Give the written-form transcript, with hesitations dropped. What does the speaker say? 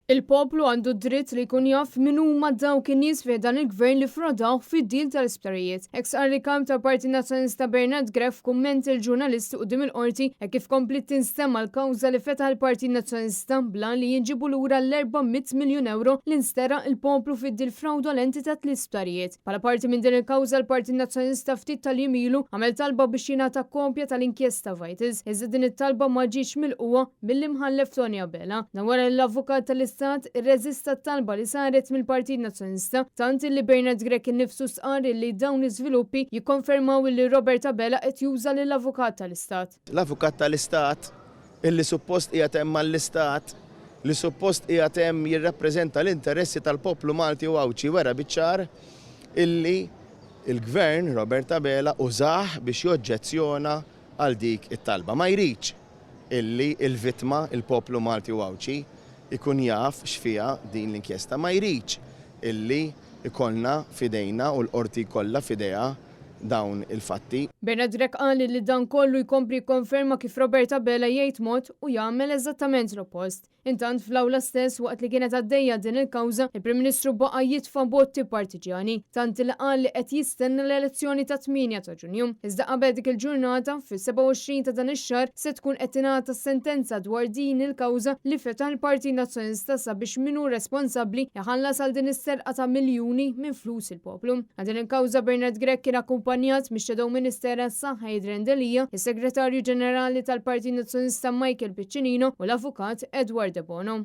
Il-poplu għandu d-dritt li jkun jaf min huma dawk in-nies fi ħdan il-Gvern li ffrodawh fid-deal tal-isptarijiet. Hekk stqarr il-Kap tal-Partit Nazzjonalista Bernard Grech f'kumment lill-ġurnalisti quddiem il-Qorti hekk kif kompliet tinstema' l-kawża li fetaħ il-Partit Nazzjonalista bl-għan li jinġiebu lura l-400 miljun ewro li nsteraq il-poplu fid-deal frawdolenti ta' tliet sptarijiet. Bħala parti minn din il-kawża l-Partit Nazzjonalista ftit tal-jiem ilu għamel talba biex jingħata kopja tal-inkjesta Vitals, iżda din it-talba ma ġietx milqugħa mill-Imħallef Toni Abela. Dan wara li l-Avukat tal-Istat irreżista t-talba li saret mill-Partit Nazzjonalista, tant illi Bernard Grech innifsu stqarr illi dawn l-iżviluppi jikkonfermaw illi Robert Abela qed juża lill-Avukat tal-Istat. L-Avukat tal-Istat illi suppost qiegħed hemm għall-Istat, li suppost qiegħed hemm jirrappreżenta l-interessi tal-poplu Malti u Għawdxi wera biċ-ċar illi l-Gvern, Robert Abela, użah biex joġġezzjona għal dik it-talba. Ma jridx illi l-vittma, il-poplu Malti u Għawdxi, ikun jaf x'fiha din l-inkjesta. Ma jridx illi jkollna f'idejna u l-Qorti jkollha f'idejha dawn il-fatti. Bernard Grech qal li dan kollu jkompli jikkonferma kif Robert Abela jgħid mod u jagħmel eżattament l-oppost. Intant fl-awla stess waqt li kienet għaddejja din il-kawża, il-Prim Ministru baqa' jitfa' botti partiġjani, tant li qal li qed jistenna l-elezzjoni tat-tmienja ta' Ġunju. Iżda qabel dik il-ġurnata, fis-27 ta' dan ix-xahar, se tkun qed tingħata s-sentenza dwar din il-kawża li fetaħ il-Partit Nazzjonalista sabiex min hu responsabbli jħallas għal din is-serqa ta' miljuni minn flus il-poplu. Għal din il-kawża Bernard Grech kien akkumpanjat mix-Shadow Minister għas-Saħħa Adrian Delia, is-Segretarju Ġenerali tal-Partit Nazzjonalista Michael Piccinino u l-Avukat Edward Debono.